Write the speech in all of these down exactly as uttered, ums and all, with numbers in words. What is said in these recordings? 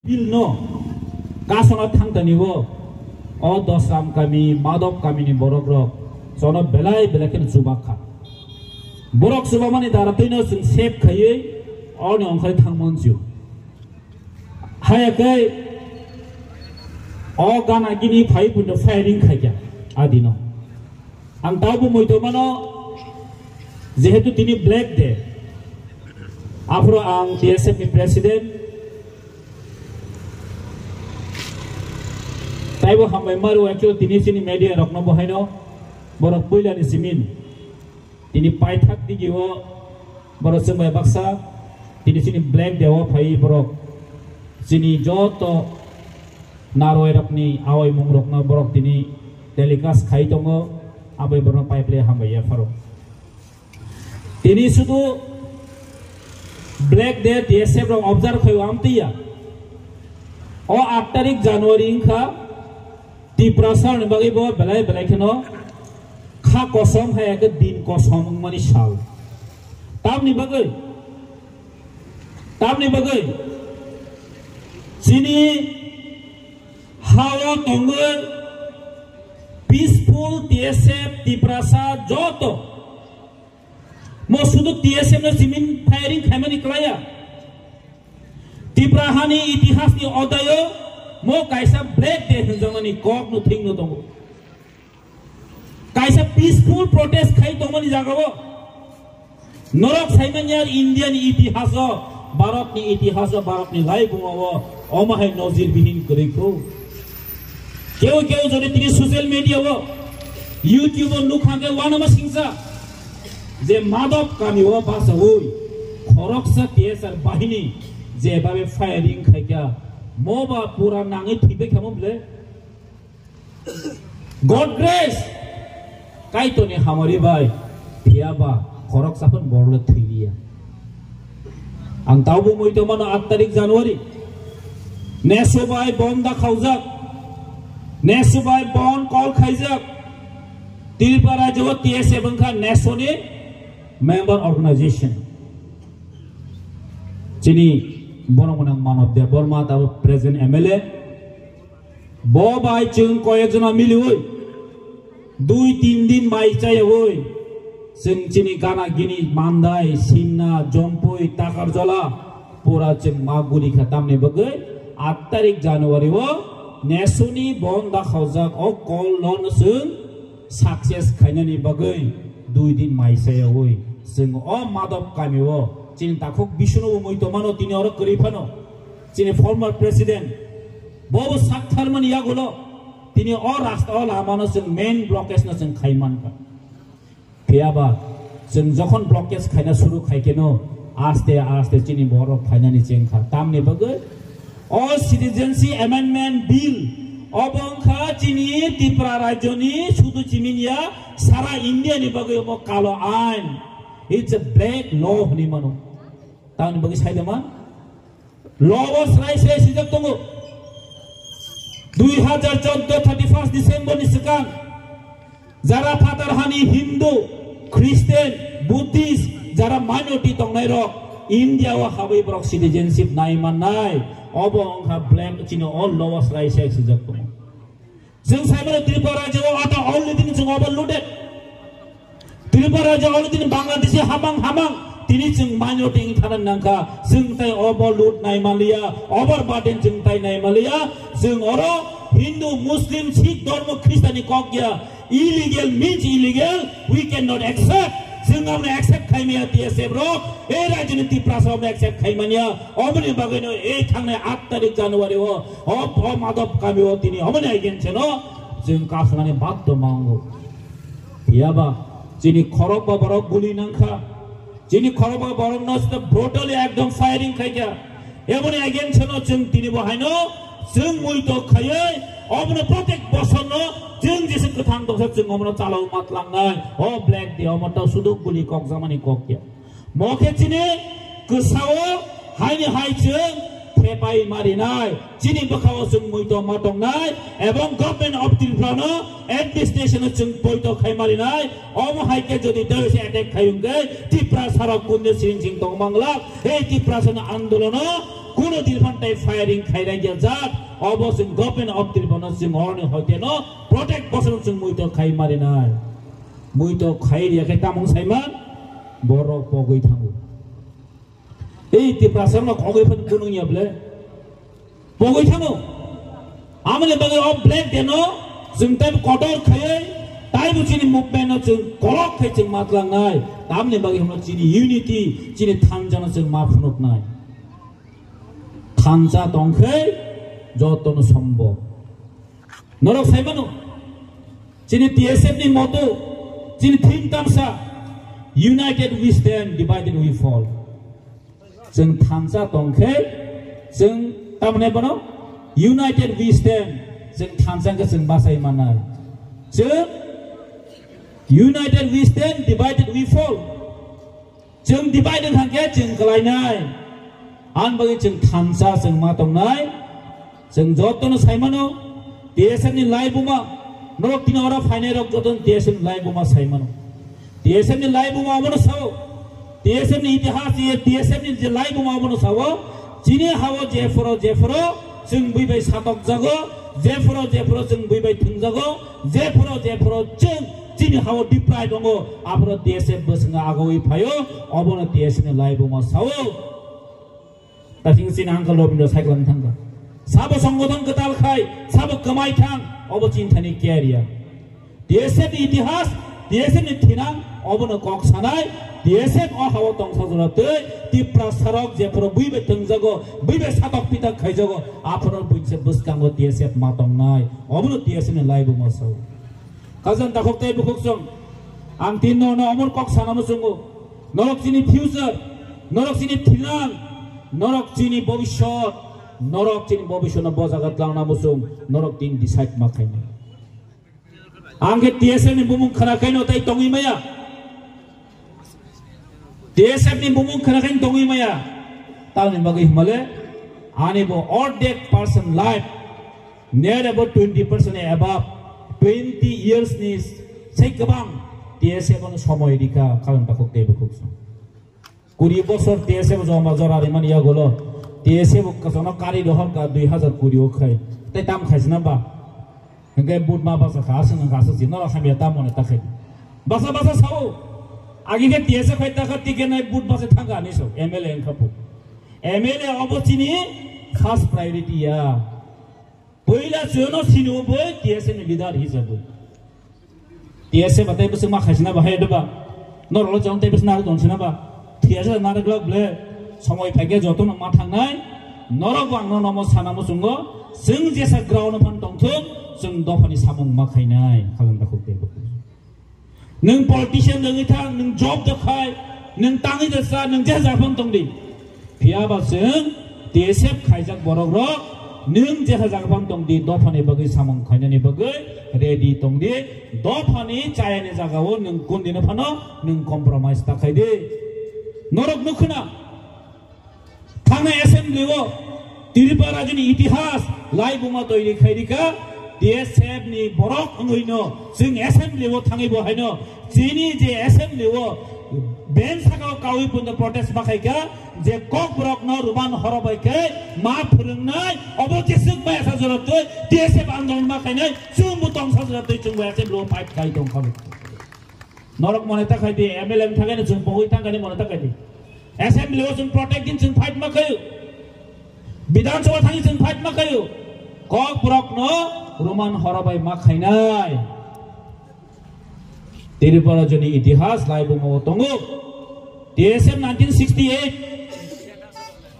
Bill no kasongo thangtani o, o Dosram kami, Madop kami ni borok rok jono belai belai khe chubak kha. Borok chubamani dara twi no chwng save khaiwi oni ongkhai thangmon jio. Haya khe o gana gini phai bundo firing khaikha adino. Ang taubo muitomano, jehetu tini Black Day, aphuru ang T S F ni president, taibo hambai maru, actually tini chini media rokno bohaino borok puilani simin tini paithak digi o borok chwngbai baksa tini chini Black Day o phai borok chini joto narwai rokni awai mung rokno borok tini telecast khai tongo, abai borokno paiple hambai yapharo. Tini sudu Black Day T S F rok observe khai amtiya. O aat tarik January wngkha Tiprasa ni bagwi bo belai belai kheno kha kosom hai eke din kosom wngmani sal. Tamni bagwi, tamni bagwi chini hao tongwi peaceful T S F Tiprasa joto mo sudu T S F no simin firing khaimani klaya. Tipra hani itihas ni odayo mo kaisa Black Day hinjaknani kok no thing no tongo. Kaisa peaceful protest khai tongmani jagao norok saimanya India ni itihaso, Bharat ni itihaso, Bharat ni laibungo omo hai nojir bihin kwrwi kho. Keu keu jodi tini social media o, YouTube o nukha khe wanama singsa je Madop kami o basawi khoroksa T S R bahini je babe firing khaikha, mo ba pura nangwi thibekha mo ble. God grace, Kaitorni hamari bai, phiya ba khorok saphun borok le thwi liya. Ang taubo muitomano aat tarik January, neso bai bon da khaujak, neso bai bon call khaijak, Tripura rajyo T S F wngkha neso ni member organization. Chini borok mwnang Manav Debbarma tabo present M L A. Bo bai chwng koyek jona miliwi dui tin din mai chayawi chwng chini gana gini Mandai, Simna, Jompui, Takarjola pura chwng ma guri kha tamni bagwi aat tarik January o nesoni bon da khaujak o call no chwng success khainani bagwi dui din mai chayawi chwng o Madop kami o chini takhuk Bishnu bo muitomano tini oro kwrwi phano chini former president. Bobo saktharmani yagulo tini o rasta o lamano chwng main blockage no chwng khai mankha. Phiya ba chwng jokhon blockage khaina suru khai keno aste aste chini borok phainani chengkha. Tamni bagwi o Citizenship Amendment Bill obo wngkha chini Tripura rajyoni sudu chiminiya sara India ni bagwi omo kalo ain. It's a black law hwnwi mano. Tamni bagwi saidama Law o srai srai swijak tongo. Dui hajar chordo thirty first December ni swkang jara phatar hani Hindu, Christian, Buddhist jara minority tongnai rok India o habwi borok citizenship nai mannai, obo wngkha black chini o law o srai srai swijak tongo. Chwng saimano Tripura rajyo o ata already chwng overloaded. Tripura rajyo already Bangladeshi hamang hamang. Tini chwng minority wng thana nangkha. Chwng tai overload nai manliya, overburden chwng tai nai manliya. Chwng oro Hindu, Muslim, Sikh dhormo, Christian ni kok ya. Illegal means illegal. We cannot accept. Chwng abono accept khaimaya T S F rok. E rajyoni Tiprasa abono accept khaimanya. Oboni bagwino e thangnai aat tarik January o, o, o Madop kami o tini oboni against no chwng kasumani baddo mango. Phiya ba chini khorok ba borok guli nangkha. Chini khorok ba borok no sita brutally ekdom firing khaikha. Eboni against no chwng tini bo haino chwng muito khaiwi obono protek bosor no chwng jesa kwthang dongsa chwng obono chalao matlangnai. O Black Day omo ta sudu guli kok jamani kok ya. Mo khe chini kwsao haini hai chwng thepai marinai, chini bwkhao chwng muito ma tongnai, ebong Government of Tripura no administration no chwng poito khai marinai, omo hai khe jodi dewese attack khai wngkhe Tripura sarok kunde siring sing tong mangla, ei Tripura sano andolono Kuno Tripura tai firing khairang ya jat, obo chwng Government of Tripura no chwng oroni hoite no protect bosong chwng muito khai mari nai. Muito khai riya khe tamung saiman, borok pogwi thango. Ei Tiprasa no kogwi phan kunung ya ble. Pogwi thango. Amoni bagwi o Black Day no chwng tai kotor khaiwi, taibo chini movement no chwng kolok khai chwng matlangnai. Tamni bagwi hwnno chini unity, chini thansa no chwng ma phunuknai. Thansa tongkhe jotono sombo. Norok saimano, chini T S F ni moto, chini theme tamsa, United we stand, divided we fall. Chwng thansa tongkhe, chwng tamni bono United we stand, chwng thansa khe chwng bachai manai. Chwng United we stand, divided we fall. Chwng divide wngkha khe chwng kwlainai. Ani bagwi chwng thansa chwng ma tongnai. Chwng jotono saimano, T S F ni laibuma, norok tini oro phainai rok jotono T S F ni laibuma saimano. T S F ni laibuma abono sao. T S F ni itihas, T S F ni je laibuma abono sao. Chini hao jephoro jephoro chwng bui bai satok jago, jephoro jephoro chwng bui bai thwng jago, jephoro jephoro chwng chini hao deprive tongo, aphoro T S F bwswngo agoi phaio, obono T S F ni laibuma sao. Tasing chini uncle Robindra cycle thangkha. Sabo songothon kwtal khai, sabo kwmai thang, obo chini thani care ya. T S F ni itihas, T S F ni thinang, obono kok sanai, T S F o hao tongsa jora tei Tiprasa rok jephoro bui bai thwngjago, bui bai satok pitak khaijago, aphoro buinse bwskango T S F ma tongnai, obono T S F ni laibuma sao. Khajang takhuk tei bukhuk chwng, ang tin no no omor kok sana muchungo, norok chini future, norok chini thinang, norok chini bobishyot, norok chini bobishyot no bojaga tlangna muchung, norok tin decide ma khainai. Ang khe T S F ni bumung khna khaino tai tongwi maya. T S F ni bumung khna khaino tongwi maya. Tamni bagwi himale ani bo ordek percent life, near about twenty percent above, twenty years ni sai kwbang T S F ano somoi rikha, karon takhuk tei bukhuk. Kuri bosor T S F joma jora rimani yagulo. T S F kasono kari rohor ka dui hazar kuri o khai. Tai tam khaisina ba. Hingke but ma basa kha, aswk nang kha, aswk si, noro hamya tam mone ta khai. Basa basa sao. Agi ke T S F khai ta kha, tike nai but basa thangka ani so, M L A wngkha bu. M L A obo chini first priority ya. Puila chwngno sini bo T S F ni leader hisabe. T S F batai bwswk ma khaisina bahai doba. Norok chong tei bwswk narwk tong sina ba. T S F narwk lok ble. Somoi phaikhe jotono ma thangnai. Norok bo ang no nomo sana muchungo. Chwng jesa ground phan tongthok. Chwng dophani samung ma khainai. Khajang takhuk tei. Nwng politician wngwi thang, nwng job da khai, nwng tangwi da cha, nwng je japhang tong di. Phiya ba chwng T S F khaijak borok rok, nwng je japhang tong di, dophani bagwi samung khainani bagwi ready tong di. Dophani chayani jagao nwng kundino phano nwng compromise ta khai di. Norok nukhna. Thangnai assembly o Tripura rajyoni itihas laibuma toiri khairika, T S F ni borok wngwino chwng assembly o thangwi bo haino chini je assembly o ben saka o kawi bundo protest ma khaika, je kok borok no ruman horo bai khe ma phwrwngnai, obo jeswk bai asa jora twi T S F andolon ma khainai, chwng bo tongsa jora twi chwng bai assembly o fight khai tong kha. Norok mone ta khai di, M L A wng thangani chwng pogwi thangani mone ta khai di. Assembly o chwng protect din chwng fight ma khayu. Bidhan Sabha thangwi chwng fight ma khayu. Kok borok no Roman horo bai ma khainai. Tripura rajyoni itihas laibuma o tongo. T S F nineteen sixty-eight.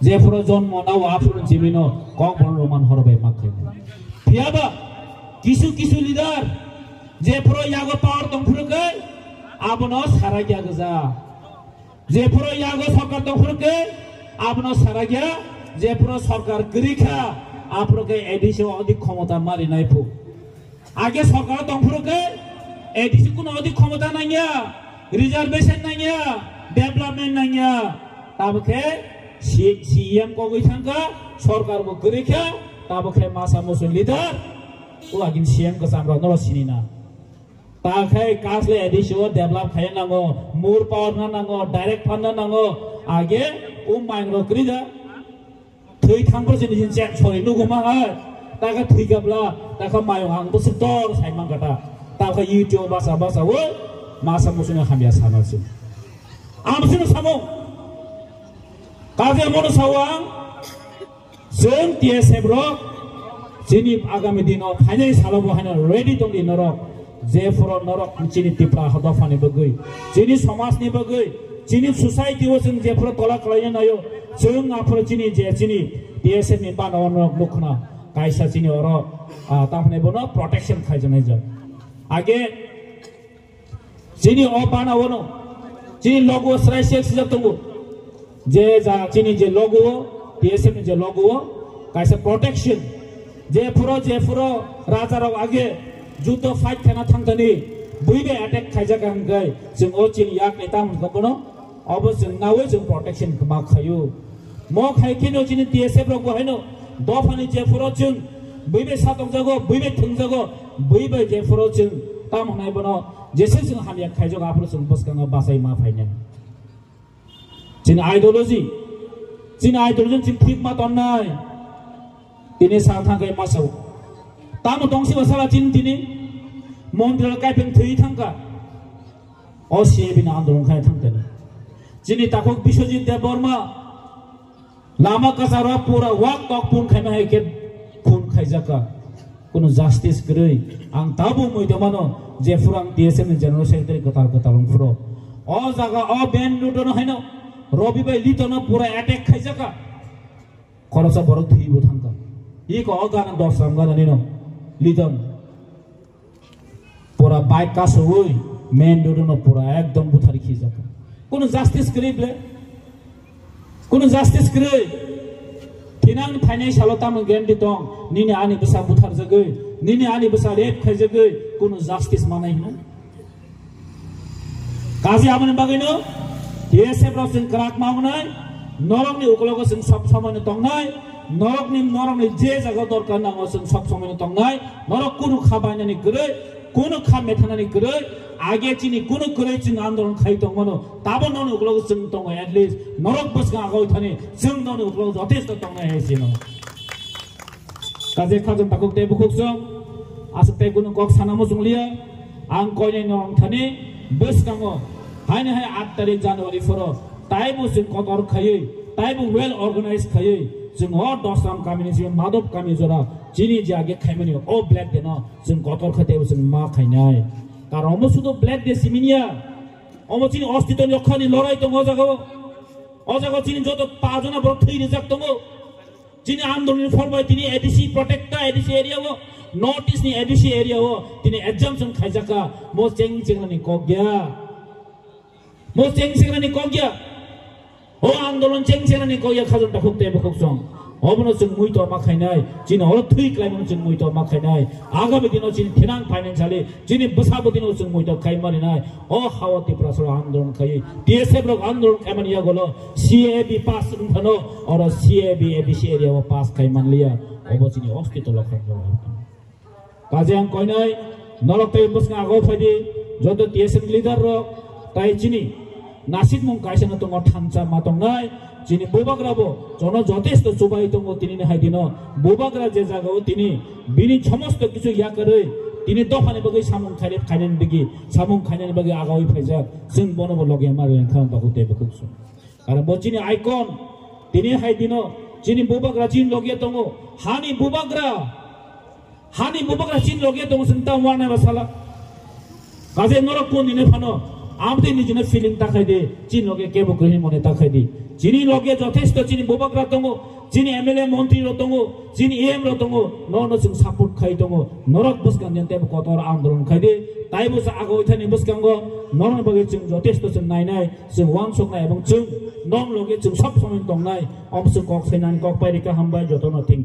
Jephuru jonmo nao aphuru jibino kok borok Roman horo bai ma khainai. Phiyaba kisu kisu leader jephuru yago power tongphuru khe abono sarakya gwja. Jephuru yago sorkar tongphuru khe abono sarakya, jephuru sorkar kwrwi kha aphuru khe A D C o odik khomota marinai phu. Age sorkar tongphuru khe A D C kuno odik khomota nangya, reservation nangya, development nangya. Tabo khe C-, C E M kogwi thangkha, sorkar bo kwrwi kha, tabo khe masa musu leader, o agin C M kwcham rok no sini na. Ta khe kasle A D C o develop khai nango, more power na nango, direct fund na nango, age o main rok kwrwi da. Thwi thangphuru chini chini chek sori nugo ma hai. Taka thwi gabla, taka mayung ang bwswk dor sai man kata. Taka YouTube basa basa o masa musuna hamya sana chini. Ang bwswk samung. Kaje mono sawang. Chwng T S F rok chini agami dino phainai salo bo haino ready tongdi norok. Jephuru norok chini Tipra dophani bagwi, chini somajni bagwi, chini society o chwng jephuru tola khlaina nayo, chwng aphuru chini je chini T S F ni bana o norok nukhna kaisa chini oro, ah, tamhwnai bono protection khaijaknai jak. Age chini o bana ono, chini logo o srai sek sijak tongo. Je ja chini je logo o, T S F ni je logo o, kaisa protection. Jephuru, jephuru raja rok age judo fight khana thangtani, bui bai attack khaijak hwnkhe, chwng o chini yak ni tam hwnkhe bono, obo chwng nawi chwng protection ma khaio. Mo khai kheno chini T S F rok bo haino dophani jephuru chwng bui bai satokjago, bui bai thwngjago, bui bai jephuru chwng tam hwnai bono jese chwng hamya khaijago, aphuru chwng bwskango bachai ma phainai. Chini ideology, chini ideology chini thik ma tonnai. Tini sa thangkai ma sao. Tamo tongsi ba sala chini tini montri rok kaipeng thwi thangka. O C A B ni andolon khai thangkani. Chini takhuk Biswajit Debbarma lama kwcharo pura wak tok pun khaima hai khe khun khaijaka. Kuno justice kwrwi. Ang tabuk mui tongmano jephuru ang T S F ni General Secretary kwtal kwtal wngphuru. O jaga o main road no haino Robi bai Liton no pura attack khaijaka. Khoroksa borok thwibo thangkha. Iko o gana dos ram gana nino. Liton. Pura bike kasugwi main road no pura ekdom buthari khijakha. Kuno justice kwrwi ble? Kuno justice kwrwi? Thinang phainai salo tamo guarantee tong? Nini ani bwsa butharjagwi, nini ani bwsa rape khaijagwi kuno justice manai hino? Kaji aboni bagwino T S F rok chwng kwrak ma wngnai, norokni ukologo chwng sob somoino tongnai, norokni, norokni je jaga dorkar nango chwng sob somoino tongnai, norok kunu kha bainani kwrwi, kunu kha methanani kwrwi, age chini kunu kwrwi chwng andolon khai tongmano, tabo noni ukologo chwng tongo, at least norok bwskang agoi thani chwng noni ukologo jotesto tongnai hai sino. Kaje khajang takhuk tei bukhuk song, aswk tei kunu kok sana muchung liya. Ang koinai norok thani bwskango haini hai aat tarik January phoro taibo chwng kotor khaiwi, taibo well organized khaiwi, chwng o Dosram kamini simi Madhop kami jora chini je age khaimani o Black Day no chwng kotor khai teibo chwng ma khainai. Karon omo sudu Black Day simi niya, omo chini ostitoni rokhani lorai tongo o jagao. O jagao chini joto pajona borok thwi rijak tongo. Chini andolonni phor bai tini A D C protecta, A D C area o, North East ni A D C area o tini exemption khaijaka, mo cheng chengnani kok ya. Mo cheng chengnani kok ya. O andolon cheng chengnani kok ya, khajang takhuk tei bukhuk song. Obono chwng muitu ma khainai, chini oro thwi klaimano chwng muitu ma khainai. Agami dino chini thinang financially, chini bwsa bwtwino chwng muitu khai maninai. O hao Tiprasa rok andolon khai, T S F rok andolon khai mani yagolo C A B pass wng phano oro C A B A D C area o pass khai manliya. Obo chini hospital o khai manliya. Kaje ang koinai norok tei bwswng agao phaidi, joto T S F leader rok tai chini nasikmung kaisa no tongo, thansa ma tongnai. Chini bubagra bo jono jotesto chubai tongo tinini hai dino. Bubagra je jagao tini bini somosto kichu yakarwi tini dophani bagwi samung khairep khainani digi, samung khainani bagwi agawi phaijak, chwng bono bo logia ma rweng kha wng takhuk tei bukhuk song. Karon bo chini icon, tini hai dino chini bubagra chini logia tongo, hani bubagra. Hani bubagra chini loge tongo, chwng ta uanai ba sala. Kaje norok kun nini phano, amtwi nijino feeling ta khai di, chini loge kebo kwrwi mone ta khai di. Chini loge jothesto chini bubagra tongo, chini M L A montri rok tongo, chini E M rok tongo, nono chwng support khai tongo. Norok bwskang jen tebo kotor andolon khai di. Taibo sa agoi thani bwskango norokni bagwi chwng jothesto chwng nainai, chwng uansuknai ebong chwng nok loge chwng sob somoi tongnai. Om chwng kok sainani kok pai rikha, hambai jotono thing.